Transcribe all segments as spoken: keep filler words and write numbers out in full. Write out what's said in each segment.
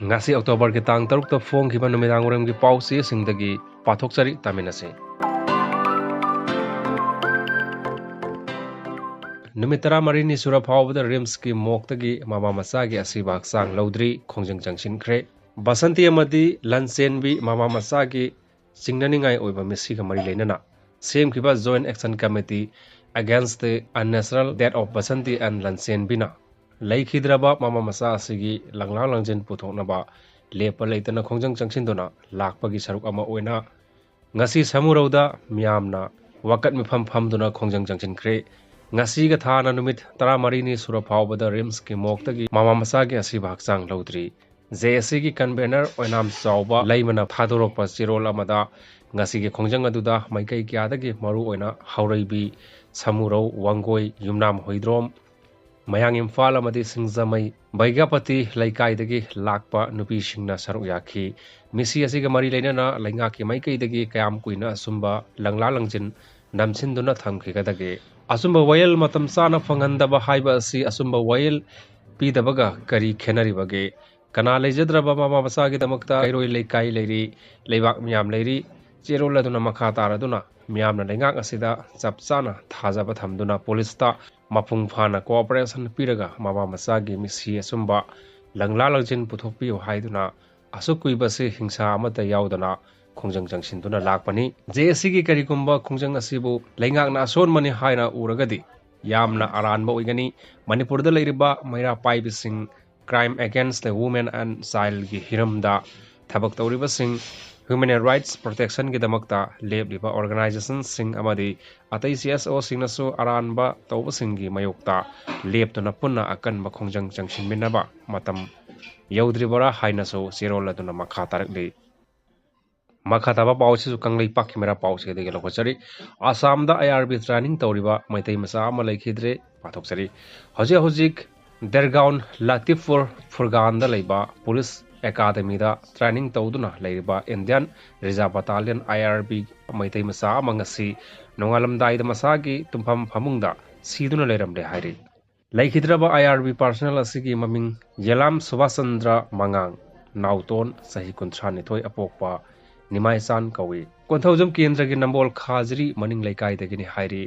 ꯉꯁꯤ ꯑꯣꯛꯇꯣꯕꯔꯒꯤ ꯇꯥꯡ ꯇꯔꯨꯛꯇ ꯐꯣꯡꯈꯤꯕ ꯅꯨꯃꯤꯗꯥꯡ ꯋꯥꯏꯔꯝꯒꯤ ꯄꯥꯎꯆꯦꯁꯤꯡꯗꯒꯤ ꯄꯥꯊꯣꯛꯆꯔꯤ, ꯇꯥꯃꯤꯟꯅꯁꯤ꯫ ꯅꯨꯃꯤꯠ ꯇꯔꯥꯃꯔꯤꯅꯤ ꯁꯨꯔ ꯐꯥꯎꯕꯗ ꯔꯤꯝꯁꯀꯤ ꯃꯣꯔꯒꯇꯒꯤ ꯃꯃꯥ ꯃꯆꯥꯒꯤ ꯑꯁꯤꯕ ꯍꯛꯆꯥꯡ ꯂꯧꯗ꯭ꯔꯤ, ꯈꯣꯡꯖꯪ ꯆꯪꯁꯤꯟꯈ꯭ꯔꯦ꯫ ꯕꯁꯟꯇꯤ ꯑꯃꯗꯤ ꯂꯟꯆꯦꯟꯕꯤ ꯃꯃꯥ ꯃꯆꯥꯒꯤ ꯆꯤꯡꯅꯅꯤꯡꯉꯥꯏ ꯑꯣꯏꯕ ꯃꯤꯁꯤꯒ ꯃꯔꯤ ꯂꯩꯅꯅ ꯁꯦꯝꯈꯤꯕ Joint Action Committee Against the Unnatural Death of Basanti and ꯂꯟꯆꯦꯟꯕꯤꯅ ꯂꯩꯈꯤꯗ꯭ꯔꯕ ꯃꯃꯥ ꯃꯆꯥ ꯑꯁꯤꯒꯤ ꯂꯪꯂꯥ ꯂꯪꯖꯤꯟ ꯄꯨꯊꯣꯛꯅꯕ ꯂꯦꯞꯄ ꯂꯩꯇꯅ ꯈꯣꯡꯖꯪ ꯆꯪꯁꯤꯟꯗꯨꯅ ꯂꯥꯛꯄꯒꯤ ꯁꯔꯨꯛ ꯑꯃ ꯑꯣꯏꯅ ꯉꯁꯤ ꯁꯃꯨꯔꯧꯗ ꯃꯤꯌꯥꯝꯅ ꯋꯥꯀꯠ ꯃꯤꯐꯝ ꯐꯝꯗꯨꯅ ꯈꯣꯡꯖꯪ ꯆꯪꯁꯤꯟꯈ꯭ꯔꯦ꯫ ꯉꯁꯤꯒ ꯊꯥꯅ ꯅꯨꯃꯤꯠ ꯇꯔꯥꯃꯔꯤꯅꯤ ꯁꯨꯔ ꯐꯥꯎꯕꯗ ꯔꯤꯝꯁꯀꯤ ꯃꯣꯔꯒꯇꯒꯤ ꯃꯃꯥ ꯃꯆꯥꯒꯤ ꯑꯁꯤꯕ ꯍꯛꯆꯥꯡ ꯂꯧꯗ꯭ꯔꯤ꯫ ꯖꯦ ꯑꯦ ꯁꯤꯒꯤ ꯀꯟꯚꯦꯅꯔ ꯑꯣꯏꯅꯥꯝ ꯆꯥꯎꯕ ꯂꯩꯃꯅ ꯊꯥꯗꯣꯔꯛꯄ ꯆꯦꯔꯣꯜ ꯑꯃꯗ ꯉꯁꯤꯒꯤ ꯈꯣꯡꯖꯪ ꯑꯗꯨꯗ ꯃꯥꯏꯀꯩ ꯀꯌꯥꯗꯒꯤ ꯃꯔꯨꯑꯣꯏꯅ ꯍꯥꯎꯔꯩꯕꯤ, ꯁꯃꯨꯔꯧ, ꯋꯥꯡꯒꯣꯏ, ꯌꯨꯝꯅꯥꯝ ꯍꯨꯏꯗ꯭ꯔꯣꯝ, ꯃꯌꯥꯡ ꯏꯝꯐꯥꯜ ꯑꯃꯗꯤ ꯁꯤꯡꯖꯃꯩ, ꯕꯩꯒꯥꯄꯇꯤ ꯂꯩꯀꯥꯏꯗꯒꯤ ꯂꯥꯛꯄ ꯅꯨꯄꯤꯁꯤꯡꯅ ꯁꯔꯨꯛ ꯌꯥꯈꯤ꯫ ꯃꯤꯁꯤ ꯑꯁꯤꯒ ꯃꯔꯤ ꯂꯩꯅꯅ ꯂꯩꯉꯥꯛꯀꯤ ꯃꯥꯏꯀꯩꯗꯒꯤ ꯀꯌꯥꯝ ꯀꯨꯏꯅ ꯑꯆꯨꯝꯕ ꯂꯪꯂꯥ ꯂꯪꯖꯤꯟ ꯅꯝꯁꯤꯟꯗꯨꯅ ꯊꯝꯈꯤꯒꯗꯒꯦ? ꯑꯆꯨꯝꯕ ꯋꯥꯌꯦꯜ ꯃꯇꯝ ꯆꯥꯅ ꯐꯪꯍꯟꯗꯕ ꯍꯥꯏꯕ ꯑꯁꯤ ꯑꯆꯨꯝꯕ ꯋꯥꯌꯦꯜ ꯄꯤꯗꯕꯒ ꯀꯔꯤ ꯈꯦꯠꯅꯔꯤꯕꯒꯦ? ꯀꯅꯥ ꯂꯩꯖꯗ꯭ꯔꯕ ꯃꯃꯥ ꯃꯆꯥꯒꯤꯗꯃꯛꯇ ꯀꯩꯔꯣꯏ ꯂꯩꯀꯥꯏ ꯂꯩꯔꯤ, ꯂꯩꯕꯥꯛ ꯃꯌꯥꯝ ꯂꯩꯔꯤ꯫ ꯆꯦꯔꯣꯜ ꯑꯗꯨꯅ ꯃꯈꯥ ꯇꯥꯔꯗꯨꯅ ꯃꯤꯌꯥꯝꯅ ꯂꯩꯉꯥꯛ ꯑꯁꯤꯗ ꯆꯞ ꯆꯥꯅ ꯊꯥꯖꯕ ꯊꯝꯗꯨꯅ ꯄꯨꯂꯤꯁꯇ ꯃꯄꯨꯡ ꯐꯥꯅ cooperation ꯄꯤꯔꯒ ꯃꯃꯥ ꯃꯆꯥꯒꯤ ꯃꯤꯁꯤ ꯑꯆꯨꯝꯕ ꯂꯪꯂꯥ ꯂꯪꯖꯤꯟ ꯄꯨꯊꯣꯛꯄꯤꯌꯨ ꯍꯥꯏꯗꯨꯅ ꯑꯁꯨꯛ ꯀꯨꯏꯕꯁꯤ ꯍꯤꯡꯁꯥ ꯑꯃꯠꯇ ꯌꯥꯎꯗꯅ ꯈꯣꯡꯖꯪ ꯆꯪꯁꯤꯟꯗꯨꯅ ꯂꯥꯛꯄꯅꯤ꯫ ꯖꯦ ꯑꯦ ꯁꯤꯒꯤ ꯀꯔꯤꯒꯨꯝꯕ ꯈꯣꯡꯖꯪ ꯑꯁꯤꯕꯨ ꯂꯩꯉꯥꯛꯅ ꯑꯁꯣꯟꯕꯅꯤ ꯍꯥꯏꯅ ꯎꯔꯒꯗꯤ ꯌꯥꯝꯅ ꯑꯔꯥꯟꯕ ꯑꯣꯏꯒꯅꯤ꯫ ꯃꯅꯤꯄꯨꯔꯗ ꯂꯩꯔꯤꯕ ꯃꯩꯔꯥ ꯄꯥꯏꯕꯤꯁꯤꯡ, Crime Against the Women and Childꯒꯤ ꯍꯤꯔꯝꯗ ꯊꯕꯛ ꯇꯧꯔꯤꯕꯁꯤꯡ, Human Rights Protectionꯒꯤꯗꯃꯛꯇ ꯂꯦꯞꯂꯤꯕ organizationꯁꯤꯡ ꯑꯃꯗꯤ ꯑꯇꯩ ꯁꯤ ꯑꯦꯁ ꯑꯣꯁꯤꯡꯅꯁꯨ ꯑꯔꯥꯟꯕ ꯇꯧꯕꯁꯤꯡꯒꯤ ꯃꯥꯌꯣꯛꯇ ꯂꯦꯞꯇꯨꯅ ꯄꯨꯟꯅ ꯑꯀꯟꯕ ꯈꯣꯡꯖꯪ ꯆꯪꯁꯤꯟꯃꯤꯟꯅꯕ ꯃꯇꯝ ꯌꯧꯗ꯭ꯔꯤꯕꯔꯥ ꯍꯥꯏꯅꯁꯨ ꯆꯦꯔꯣꯜ ꯑꯗꯨꯅ ꯃꯈꯥ ꯇꯥꯔꯛꯂꯤ꯫ ꯃꯈꯥ ꯇꯥꯕ ꯄꯥꯎꯁꯤꯁꯨ ꯀꯪꯂꯩꯄꯥꯛꯀꯤ ꯃꯩꯔꯥ ꯄꯥꯎꯆꯦꯗꯒꯤ ꯂꯧꯈꯠꯆꯔꯤ꯫ ꯑꯁꯥꯝꯗ ꯑꯥꯏ ꯑꯥꯔ ꯕꯤ training ꯇꯧꯔꯤꯕ ꯃꯩꯇꯩ ꯃꯆꯥ ꯑꯃ ꯂꯩꯈꯤꯗ꯭ꯔꯦ꯫ ꯄꯥꯊꯣꯛꯆꯔꯤ꯫ ꯍꯧꯖꯤꯛ ꯍꯧꯖꯤꯛ ꯗꯦꯔꯒꯥꯎꯟ ꯂꯇꯤꯐꯄꯨꯔ ꯐꯨꯔꯒꯥꯟꯗ ꯂꯩꯕ ꯄꯨꯂꯤꯁ ꯑꯦꯀꯥꯗꯃꯤꯗ training ꯇꯧꯗꯨꯅ ꯂꯩꯔꯤꯕ Indian Reserve Battalion, ꯑꯥꯏ ꯑꯥꯔ ꯕꯤ, ꯃꯩꯇꯩ ꯃꯆꯥ ꯑꯃ ꯉꯁꯤ ꯅꯣꯡꯉꯥꯜꯂꯝꯗꯥꯏꯗ ꯃꯁꯥꯒꯤ ꯇꯨꯝꯐꯝ ꯐꯃꯨꯡꯗ ꯁꯤꯗꯨꯅ ꯂꯩꯔꯝꯂꯦ ꯍꯥꯏꯔꯤ꯫ ꯂꯩꯈꯤꯗ꯭ꯔꯕ ꯑꯥꯏ ꯑꯥꯔ ꯕꯤ personnel ꯑꯁꯤꯒꯤ ꯃꯃꯤꯡ ꯌꯦꯂꯥꯝ ꯁꯨꯕꯥꯁꯆꯟꯗ꯭ꯔ ꯃꯉꯥꯡ, ꯅꯥꯎꯇꯣꯟ, ꯆꯍꯤ ꯀꯨꯟꯊ꯭ꯔꯥ ꯅꯤꯊꯣꯏ ꯑꯄꯣꯛꯄ, ꯅꯤꯃꯥꯏꯆꯥꯟ ꯀꯧꯏ꯫ ꯀꯣꯟꯊꯧꯖꯝ ꯀꯦꯟꯗ꯭ꯔꯒꯤ ꯅꯝꯕꯣꯜ ꯈꯥꯖꯤꯔꯤ ꯃꯅꯤꯡ ꯂꯩꯀꯥꯏꯗꯒꯤꯅꯤ ꯍꯥꯏꯔꯤ꯫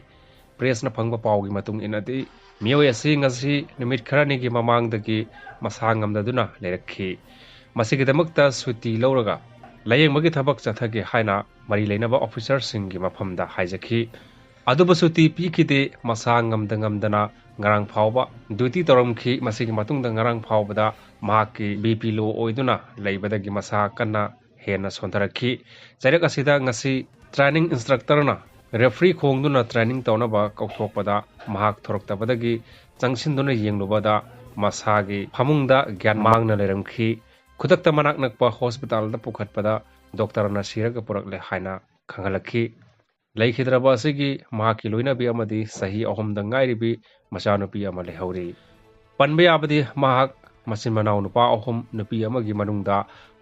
ꯄ꯭ꯔꯦꯁꯅ ꯐꯪꯕ ꯄꯥꯎꯒꯤ ꯃꯇꯨꯡ ꯏꯟꯅꯗꯤ, ꯃꯤꯑꯣꯏ ꯑꯁꯤ ꯉꯁꯤ ꯅꯨꯃꯤꯠ ꯈꯔꯅꯤꯒꯤ ꯃꯃꯥꯡꯗꯒꯤ ꯃꯁꯥ ꯉꯝꯗꯗꯨꯅ ꯂꯩꯔꯛꯈꯤ꯫ ꯃꯁꯤꯒꯤꯗꯃꯛꯇ ꯁꯨꯇꯤ ꯂꯧꯔꯒ ꯂꯥꯌꯦꯡꯕꯒꯤ ꯊꯕꯛ ꯆꯠꯊꯒꯦ ꯍꯥꯏꯅ ꯃꯔꯤ ꯂꯩꯅꯕ ꯑꯣꯐꯤꯁꯔꯁꯤꯡꯒꯤ ꯃꯐꯝꯗ ꯍꯥꯏꯖꯈꯤ꯫ ꯑꯗꯨꯕꯨ ꯁꯨꯇꯤ ꯄꯤꯈꯤꯗꯦ꯫ ꯃꯁꯥ ꯉꯝꯗ ꯉꯝꯗꯅ ꯉꯔꯥꯡ ꯐꯥꯎꯕ ꯗ꯭ꯌꯨꯇꯤ ꯇꯧꯔꯝꯈꯤ꯫ ꯃꯁꯤꯒꯤ ꯃꯇꯨꯡꯗ ꯉꯔꯥꯡ ꯐꯥꯎꯕꯗ ꯃꯍꯥꯛꯀꯤ ꯕꯤ ꯄꯤ ꯂꯣ ꯑꯣꯏꯗꯨꯅ ꯂꯩꯕꯗꯒꯤ ꯃꯁꯥ ꯀꯟꯅ ꯍꯦꯟꯅ ꯁꯣꯟꯊꯔꯛꯈꯤ꯫ ꯆꯩꯔꯛ ꯑꯁꯤꯗ ꯉꯁꯤ ꯇ꯭ꯔꯦꯅꯤꯡ ꯏꯟꯁꯇ꯭ꯔꯛꯇꯔꯅ ꯔꯦꯐ꯭ꯔꯤ ꯈꯣꯡꯗꯨꯅ ꯇ꯭ꯔꯦꯅꯤꯡ ꯇꯧꯅꯕ ꯀꯧꯊꯣꯛꯄꯗ ꯃꯍꯥꯛ ꯊꯣꯔꯛꯇꯕꯗꯒꯤ ꯆꯪꯁꯤꯟꯗꯨꯅ ꯌꯦꯡꯂꯨꯕꯗ ꯃꯁꯥꯒꯤ ꯐꯃꯨꯡꯗ ꯒ꯭ꯌꯥꯟ ꯃꯥꯡꯅ ꯂꯩꯔꯝꯈꯤ꯫ ꯈꯨꯗꯛꯇ ꯃꯅꯥꯛ ꯅꯛꯄ ꯍꯣꯁꯄꯤꯇꯥꯜꯗ ꯄꯨꯈꯠꯄꯗ ꯗꯣꯛꯇꯔꯅ ꯁꯤꯔꯒ ꯄꯨꯔꯛꯂꯦ ꯍꯥꯏꯅ ꯈꯪꯍꯜꯂꯛꯈꯤ꯫ ꯂꯩꯈꯤꯗ꯭ꯔꯕ ꯑꯁꯤꯒꯤ ꯃꯍꯥꯛꯀꯤ ꯂꯣꯏꯅꯕꯤ ꯑꯃꯗꯤ ꯆꯍꯤ ꯑꯍꯨꯝꯗ ꯉꯥꯏꯔꯤꯕꯤ ꯃꯆꯥꯅꯨꯄꯤ ꯑꯃ ꯂꯩꯍꯧꯔꯤ꯫ ꯄꯟꯕ ꯌꯥꯕꯗꯤ ꯃꯍꯥꯛ ꯃꯆꯤꯟ ꯃꯅꯥꯎ ꯅꯨꯄꯥ ꯑꯍꯨꯝ, ꯅꯨꯄꯤ ꯑꯃꯒꯤ ꯃꯅꯨꯡꯗ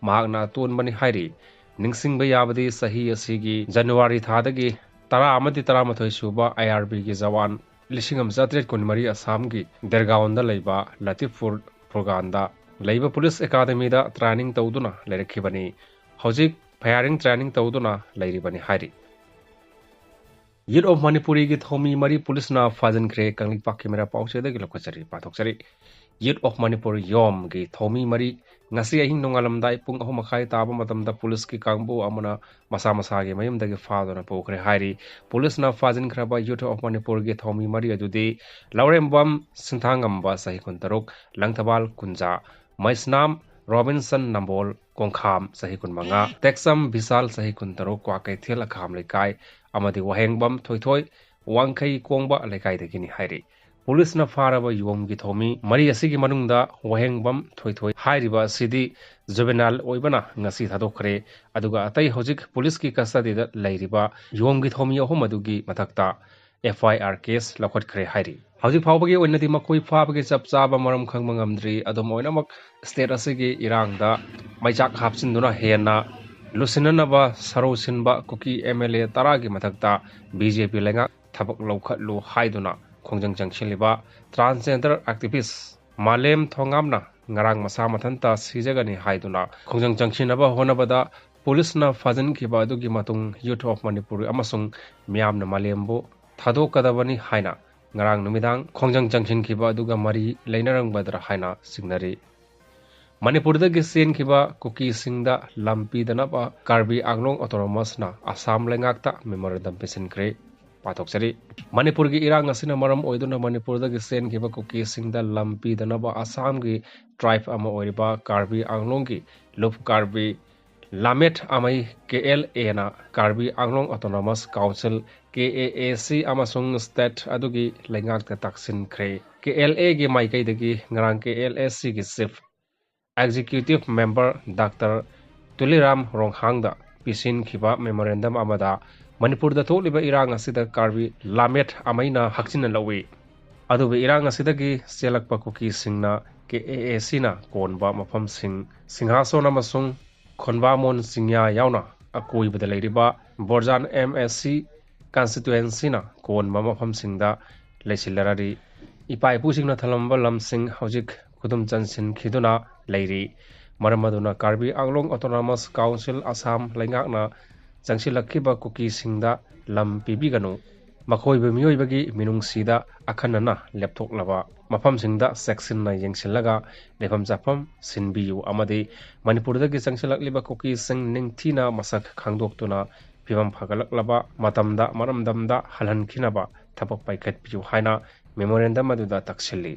ꯃꯍꯥꯛꯅ ꯑꯇꯣꯟꯕꯅꯤ ꯍꯥꯏꯔꯤ꯫ ꯅꯤꯡꯁꯤꯡꯕ ꯌꯥꯕꯗꯤ ꯆꯍꯤ ꯑꯁꯤꯒꯤ ꯖꯅꯋꯥꯔꯤ ꯊꯥꯗꯒꯤ ꯇꯔꯥ ꯑꯃꯗꯤ ꯇꯔꯥꯃꯥꯊꯣꯏ ꯁꯨꯕ ꯑꯥꯏ ꯑꯥꯔ ꯕꯤꯒꯤ ꯖꯋꯥꯟ ꯂꯤꯁꯤꯡ ꯑꯃ ꯆꯥꯇ꯭ꯔꯦꯠ ꯀꯨꯟꯃꯔꯤ ꯑꯁꯥꯝꯒꯤ ꯗꯦꯔꯒꯥꯎꯟꯗ ꯂꯩꯕ ꯂꯇꯤꯐꯄꯨꯔ ꯐꯨꯔꯒꯥꯟꯗ ꯂꯩꯕ ꯄꯨꯂꯤꯁ ꯑꯦꯀꯥꯗꯃꯤꯗ ꯇ꯭ꯔꯦꯅꯤꯡ ꯇꯧꯗꯨꯅ ꯂꯩꯔꯛꯈꯤꯕꯅꯤ꯫ ꯍꯧꯖꯤꯛ ꯐꯥꯌꯔꯤꯡ ꯇ꯭ꯔꯦꯅꯤꯡ ꯇꯧꯗꯨꯅ ꯂꯩꯔꯤꯕꯅꯤ ꯍꯥꯏꯔꯤ꯫ ꯌꯨꯠ ꯑꯣꯐ ꯃꯅꯤꯄꯨꯔꯤꯒꯤ ꯊꯧꯃꯤ ꯃꯔꯤ ꯄꯨꯂꯤꯁꯅ ꯐꯥꯖꯤꯟꯈ꯭ꯔꯦ꯫ ꯀꯪꯂꯩꯄꯥꯛꯀꯤ ꯃꯤꯔ ꯄꯥꯎꯆꯦꯗꯒꯤ ꯂꯧꯈꯠꯆꯔꯤ, ꯄꯥꯊꯣꯛꯆꯔꯤ꯫ ꯌꯨꯠ ꯑꯣꯐ ꯃꯅꯤꯄꯨꯔ, ꯌꯣꯝꯒꯤ ꯊꯧꯃꯤ ꯃꯔꯤ ꯉꯁꯤ ꯑꯍꯤꯡ ꯅꯣꯡꯉꯥꯜꯂꯝꯗꯥꯏ ꯄꯨꯡ ꯑꯍꯨꯝ ꯃꯈꯥꯏ ꯇꯥꯕ ꯃꯇꯝꯗ ꯄꯨꯂꯤꯁꯀꯤ ꯀꯥꯡꯕꯨ ꯑꯃꯅ ꯃꯁꯥ ꯃꯁꯥꯒꯤ ꯃꯌꯨꯝꯗꯒꯤ ꯐꯥꯗꯨꯅ ꯄꯨꯈ꯭ꯔꯦ ꯍꯥꯏꯔꯤ꯫ ꯄꯨꯂꯤꯁꯅ ꯐꯥꯖꯤꯟꯈ꯭ꯔꯕ ꯌꯨꯠ ꯑꯣꯐ ꯃꯅꯤꯄꯨꯔꯒꯤ ꯊꯧꯃꯤ ꯃꯔꯤ ꯑꯗꯨꯗꯤ ꯂꯧꯔꯦꯝꯕꯝ ꯁꯤꯟꯊꯥꯉꯝꯕ, ꯆꯍꯤ ꯀꯨꯟꯇꯔꯨꯛ, ꯂꯪꯊꯕꯥꯜ ꯀꯨꯟꯖꯥ, ꯃꯩꯁꯅꯥꯝ ꯔꯣꯕꯤꯟꯁꯟ ꯅꯝꯕꯣꯜ, ꯀꯣꯡꯈꯥꯝ, ꯆꯍꯤ ꯀꯨꯟꯃꯉꯥ, ꯇꯦꯛꯆꯝ ꯕꯤꯁꯥꯜ, ꯆꯍꯤ ꯀꯨꯟꯇꯔꯨꯛ, ꯀ꯭ꯋꯥꯀꯩꯊꯦꯜ ꯑꯈꯥꯝ ꯂꯩꯀꯥꯏ, ꯑꯃꯗꯤ ꯋꯥꯍꯦꯡꯕꯝ ꯊꯣꯏꯊꯣꯏ, ꯋꯥꯡꯈꯩ ꯀꯣꯡꯕ ꯂꯩꯀꯥꯏꯗꯒꯤꯅꯤ ꯍꯥꯏꯔꯤ꯫ ꯄꯨꯂꯤꯁꯅ ꯐꯥꯔꯕ ꯌꯣꯝꯒꯤ ꯊꯧꯃꯤ ꯃꯔꯤ ꯑꯁꯤꯒꯤ ꯃꯅꯨꯡꯗ ꯋꯥꯍꯦꯡꯕꯝ ꯊꯣꯏꯊꯣꯏ ꯍꯥꯏꯔꯤꯕ ꯑꯁꯤꯗꯤ ꯖꯨꯕꯦꯅꯥꯏꯜ ꯑꯣꯏꯕꯅ ꯉꯁꯤ ꯊꯥꯗꯣꯛꯈ꯭ꯔꯦ꯫ ꯑꯗꯨꯒ ꯑꯇꯩ ꯍꯧꯖꯤꯛ ꯄꯨꯂꯤꯁꯀꯤ ꯀꯁꯇꯗꯤꯗ ꯂꯩꯔꯤꯕ ꯌꯣꯝꯒꯤ ꯊꯧꯃꯤ ꯑꯍꯨꯝ ꯑꯗꯨꯒꯤ ꯃꯊꯛꯇ ꯑꯦꯐ ꯑꯥꯏ ꯑꯥꯔ ꯀꯦꯁ ꯂꯧꯈꯠꯈ꯭ꯔꯦ ꯍꯥꯏꯔꯤ꯫ ꯍꯧꯖꯤꯛ ꯐꯥꯎꯕꯒꯤ ꯑꯣꯏꯅꯗꯤ ꯃꯈꯣꯏ ꯐꯥꯕꯒꯤ ꯆꯞ ꯆꯥꯕ ꯃꯔꯝ ꯈꯪꯕ ꯉꯝꯗ꯭ꯔꯤ꯫ ꯑꯗꯨꯝ ꯑꯣꯏꯅꯃꯛ, ꯁ꯭ꯇꯦꯠ ꯑꯁꯤꯒꯤ ꯏꯔꯥꯡꯗ ꯃꯩꯆꯥꯛ ꯍꯥꯞꯆꯤꯟꯗꯨꯅ ꯍꯦꯟꯅ ꯂꯨꯁꯤꯟꯅꯅꯕ ꯁꯔꯧ ꯁꯤꯟꯕ ꯀꯨꯀꯤ ꯑꯦꯝ ꯑꯦꯜ ꯑꯦ ꯇꯔꯥꯒꯤ ꯃꯊꯛꯇ ꯕꯤ ꯖꯦ ꯄꯤ ꯂꯩꯉꯥꯛ ꯊꯕꯛ ꯂꯧꯈꯠꯂꯨ ꯍꯥꯏꯗꯨꯅ ꯈꯣꯡꯖꯪ ꯆꯪꯁꯤꯜꯂꯤꯕ ꯇ꯭ꯔꯥꯟꯁꯖꯦꯟꯗꯔ ꯑꯦꯛꯇꯤꯚꯤꯁ ꯃꯥꯂꯦꯝ ꯊꯣꯉꯥꯝꯅ ꯉꯔꯥꯡ ꯃꯁꯥ ꯃꯊꯟꯇ ꯁꯤꯖꯒꯅꯤ ꯍꯥꯏꯗꯨꯅ ꯈꯣꯡꯖꯪ ꯆꯪꯁꯤꯟꯅꯕ ꯍꯣꯠꯅꯕꯗ ꯄꯨꯂꯤꯁꯅ ꯐꯥꯖꯤꯟꯈꯤꯕ ꯑꯗꯨꯒꯤ ꯃꯇꯨꯡ Youth of Manipur ꯑꯃꯁꯨꯡ ꯃꯤꯌꯥꯝꯅ ꯃꯥꯂꯦꯝꯕꯨ ꯊꯥꯗꯣꯛꯀꯗꯕꯅꯤ ꯍꯥꯏꯅ ꯉꯔꯥꯡ ꯅꯨꯃꯤꯗꯥꯡ ꯈꯣꯡꯖꯪ ꯆꯪꯁꯤꯟꯈꯤꯕ ꯑꯗꯨꯒ ꯃꯔꯤ ꯂꯩꯅꯔꯝꯒꯗ꯭ꯔꯥ ꯍꯥꯏꯅ ꯆꯤꯡꯅꯔꯤ꯫ ꯃꯅꯤꯄꯨꯔꯗꯒꯤ ꯆꯦꯟꯈꯤꯕ ꯀꯨꯀꯤꯁꯤꯡꯗ ꯂꯝ ꯄꯤꯗꯅꯕ ꯀꯥꯔꯕꯤ ꯑꯪꯂꯣꯡ ꯑꯣꯇꯣꯅꯣꯃꯁꯅ ꯑꯁꯥꯝ ꯂꯩꯉꯥꯛꯇ ꯃꯦꯃꯣꯔꯦꯟꯗꯝ ꯄꯤꯁꯤꯟꯈ꯭ꯔꯦ꯫ ꯄꯥꯊꯣꯛꯆꯔꯤ꯫ ꯃꯅꯤꯄꯨꯔꯒꯤ ꯏꯔꯥꯡ ꯑꯁꯤꯅ ꯃꯔꯝ ꯑꯣꯏꯗꯨꯅ ꯃꯅꯤꯄꯨꯔꯗꯒꯤ ꯆꯦꯟꯈꯤꯕ ꯀꯨꯀꯤꯁꯤꯡꯗ ꯂꯝ ꯄꯤꯗꯅꯕ ꯑꯁꯥꯝꯒꯤ ꯇ꯭ꯔꯥꯏꯕ ꯑꯃ ꯑꯣꯏꯔꯤꯕ ꯀꯥꯔꯕꯤ ꯑꯪꯂꯣꯡꯒꯤ ꯂꯨꯞ ꯀꯥꯔꯕꯤ ꯂꯥꯃꯦꯠ ꯑꯃꯩ, ꯀꯦ ꯑꯦꯜ ꯑꯦꯅ ꯀꯥꯔꯕꯤ ꯑꯪꯂꯣꯡ ꯑꯣꯇꯣꯅꯣꯃꯁ ꯀꯥꯎꯟꯁꯤꯜ, ꯀꯦ ꯑꯦ ꯑꯦ ꯁꯤ, ꯑꯃꯁꯨꯡ ꯁ꯭ꯇꯦꯠ ꯑꯗꯨꯒꯤ ꯂꯩꯉꯥꯛꯇ ꯇꯥꯛꯁꯤꯟꯈ꯭ꯔꯦ꯫ ꯀꯦ ꯑꯦꯜ ꯑꯦꯒꯤ ꯃꯥꯏꯀꯩꯗꯒꯤ ꯉꯔꯥꯡ ꯀꯦ ꯑꯦꯜ ꯑꯦ ꯁꯤꯒꯤ chief executive member doctor Tuliram ꯔꯣꯡꯍꯥꯡꯗ ꯄꯤꯁꯤꯟꯈꯤꯕ ꯃꯦꯃꯣꯔꯦꯟꯗꯝ ꯑꯃꯗ ꯃꯅꯤꯄꯨꯔꯗ ꯊꯣꯛꯂꯤꯕ ꯏꯔꯥꯡ ꯑꯁꯤꯗ ꯀꯥꯔꯕꯤ ꯂꯥꯃꯦꯠ ꯑꯃꯩꯅ ꯍꯛꯆꯤꯟꯅ ꯂꯧꯏ꯫ ꯑꯗꯨꯕꯨ ꯏꯔꯥꯡ ꯑꯁꯤꯗꯒꯤ ꯆꯦꯜꯂꯛꯄ ꯀꯨꯀꯤꯁꯤꯡꯅ ꯀꯦ ꯑꯦ ꯑꯦ ꯁꯤꯅ ꯀꯣꯟꯕ ꯃꯐꯝꯁꯤꯡ ꯁꯤꯡꯍꯥꯁꯣꯟ ꯑꯃꯁꯨꯡ ꯈꯣꯟꯕꯥꯃꯣꯟ ꯆꯤꯡꯌꯥ ꯌꯥꯎꯅ ꯑꯀꯣꯏꯕꯗ ꯂꯩꯔꯤꯕ ꯕꯣꯔꯖꯥꯟ ꯑꯦꯝ ꯑꯦꯁ ꯁꯤ ꯀꯟꯁꯇꯤꯇ꯭ꯋꯦꯟꯁꯤꯅ ꯀꯣꯟꯕ ꯃꯐꯝꯁꯤꯡꯗ ꯂꯩꯁꯤꯜꯂꯔꯔꯤ꯫ ꯏꯄꯥ ꯏꯄꯨꯁꯤꯡꯅ ꯊꯝꯂꯝꯕ ꯂꯝꯁꯤꯡ ꯍꯧꯖꯤꯛ ꯈꯨꯗꯨꯝ ꯆꯟꯁꯤꯟꯈꯤꯗꯨꯅ ꯂꯩꯔꯤ꯫ ꯃꯔꯝ ꯑꯗꯨꯅ ꯀꯥꯔꯕꯤ ꯑꯪꯂꯣꯡ ꯑꯣꯇꯣꯅꯣꯃꯁ ꯀꯥꯎꯟꯁꯤꯜ ꯑꯁꯥꯝ ꯂꯩꯉꯥꯛꯅ ꯆꯪꯁꯤꯜꯂꯛꯈꯤꯕ ꯀꯨꯀꯤꯁꯤꯡꯗ ꯂꯝ ꯄꯤꯕꯤꯒꯅꯨ꯫ ꯃꯈꯣꯏꯕꯨ ꯃꯤꯑꯣꯏꯕꯒꯤ ꯃꯤꯅꯨꯡꯁꯤꯗ ꯑꯈꯟꯅꯅ ꯂꯦꯞꯊꯣꯛꯂꯕ ꯃꯐꯝꯁꯤꯡꯗ ꯆꯦꯛꯁꯤꯟꯅ ꯌꯦꯡꯁꯤꯜꯂꯒ ꯂꯩꯐꯝ ꯆꯥꯐꯝ ꯁꯤꯟꯕꯤꯌꯨ ꯑꯃꯗꯤ ꯃꯅꯤꯄꯨꯔꯗꯒꯤ ꯆꯪꯁꯤꯜꯂꯛꯂꯤꯕ ꯀꯨꯀꯤꯁꯤꯡ ꯅꯤꯡꯊꯤꯅ ꯃꯁꯛ ꯈꯪꯗꯣꯛꯇꯨꯅ ꯐꯤꯕꯝ ꯐꯒꯠꯂꯛꯂꯕ ꯃꯇꯝꯗ ꯃꯔꯝꯗꯝꯗ ꯍꯜꯍꯟꯈꯤꯅꯕ ꯊꯕꯛ ꯄꯥꯏꯈꯠꯄꯤꯌꯨ ꯍꯥꯏꯅ ꯃꯦꯃꯣꯔꯦꯟꯗꯝ ꯑꯗꯨꯗ ꯇꯛꯁꯤꯜꯂꯤ꯫